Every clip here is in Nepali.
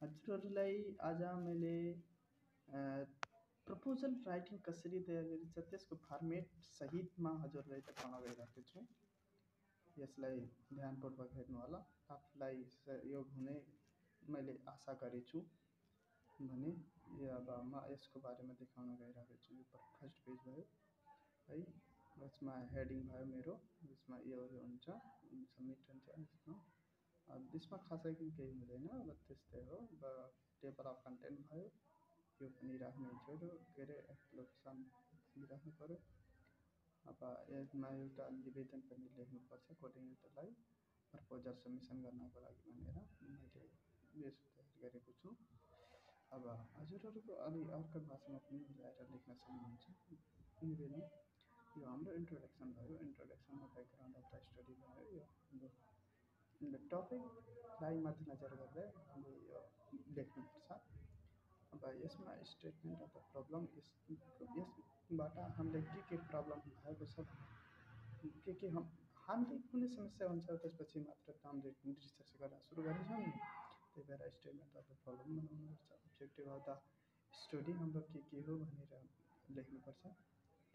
हजुरहरूलाई आज मैले प्रपोजल राइटिङ कसरी तयार गरिन्छ त्यसको फर्मेट सहितमा हजुरलाई देखाउन गइरहेको छु। यसलाई ध्यानपूर्वक हेर्नुहोला। आफूलाई सहयोग हुने मैले आशा गरेछु भने अब म यसको बारेमा देखाउन गइरहेको छु। यो फर्स्ट पेज भयो है, यसमा हेडिङ भयो मेरो, यसमा यो हुन्छ सब्मिट हुन्छ यसमा। त्यसमा खासै केही हुँदैन, अब त्यस्तै हो। अब टेबल अफ कन्टेन्ट भयो, यो पनि राख्ने थियो, के अरे लोकेसन राख्नु पऱ्यो। अब यसमा एउटा निवेदन पनि लेख्नुपर्छ कोअर्डिनेटरलाई प्रपोजल सबमिसन गर्नको लागि भनेर मैले यसो तयार गरेको छु। अब हजुरहरूको अलि अर्को भाषामा पनि मिलाएर लेख्न सक्नुहुन्छ। निवेदन यो हाम्रो इन्ट्रोडक्सन भयो, इन्ट्रोडक्सनमा ब्याकग्राउन्ड अफ द स्टडी भयो। यो हाम्रो टपिकलाई मध्यनजर गर्दै हामीले यो लेख्नुपर्छ। अब यसमा स्टेटमेन्ट अफ द प्रब्लम, यसबाट हामीले के प्रब्लम भएको छ, के हामीले कुनै समस्या हुन्छ त्यसपछि मात्र हामीले रिसर्च गर्न सुरु गर्छौँ नि। त्यही भएर स्टेटमेन्ट अफ द प्रब्लम बनाउनुपर्छ। अब्जेक्टिभ अफ द स्टडी हाम्रो के हो भनेर लेख्नुपर्छ।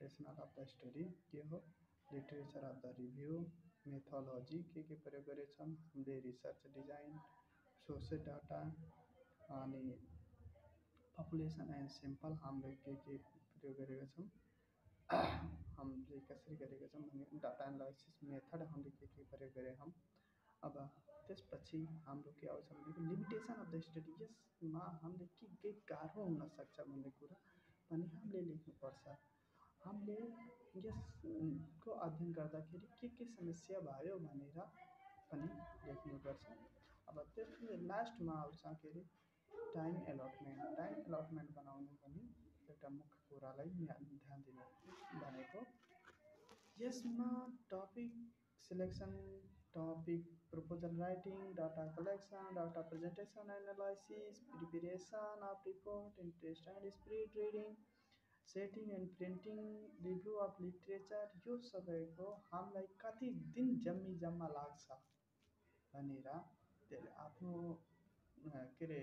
रेसनल अफ द स्टडी के हो, literature of the review, methodology के प्रयोग गरेछौँ हामीले, रिसर्च डिजाइन, सोर्सेस डाटा, अनि पपुलेसन एन्ड स्याम्पल हामीले के प्रयोग गरेका छौँ, हामीले कसरी गरेका छौँ भने डाटा एनालाइसिस मेथड हामीले के प्रयोग गरेका छौँ। अब त्यसपछि हाम्रो के आउँछ भने लिमिटेसन अफ द स्टडी, यसमा हामीले के गाह्रो हुनसक्छ भन्ने कुरा पनि हामीले लेख्नुपर्छ। हामीले यसको अध्ययन गर्दाखेरि के समस्या भयो भनेर पनि लेख्नुपर्छ। अब त्यसले लास्टमा आउँछ के अरे टाइम एलटमेन्ट बनाउनु पनि एउटा मुख्य कुरालाई ध्यान दिनु भनेको। यसमा topic selection, topic proposal writing, data collection, data presentation analysis, preparation of report, interest and speed reading, setting and printing, review of literature, यो सबैको हामीलाई कति दिन जम्मा लाग्छ भनेर त्यसले आफ्नो के अरे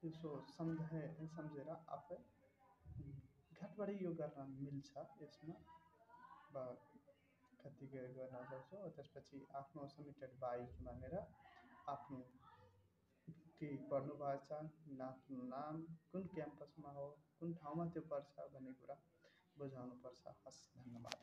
त्यसो सम्झेर आफै घटबडी यो गर्न मिल्छ। यसमा कति गर्न सक्छौँ। त्यसपछि आफ्नो सब्मिटेड बाई भनेर आफ्नो के पढ्नु भएको छ, आफ्नो नाम, कुन क्याम्पसमा हो, कुन ठाउँमा त्यो पर्छ भन्ने कुरा बुझाउनुपर्छ। हस्, धन्यवाद।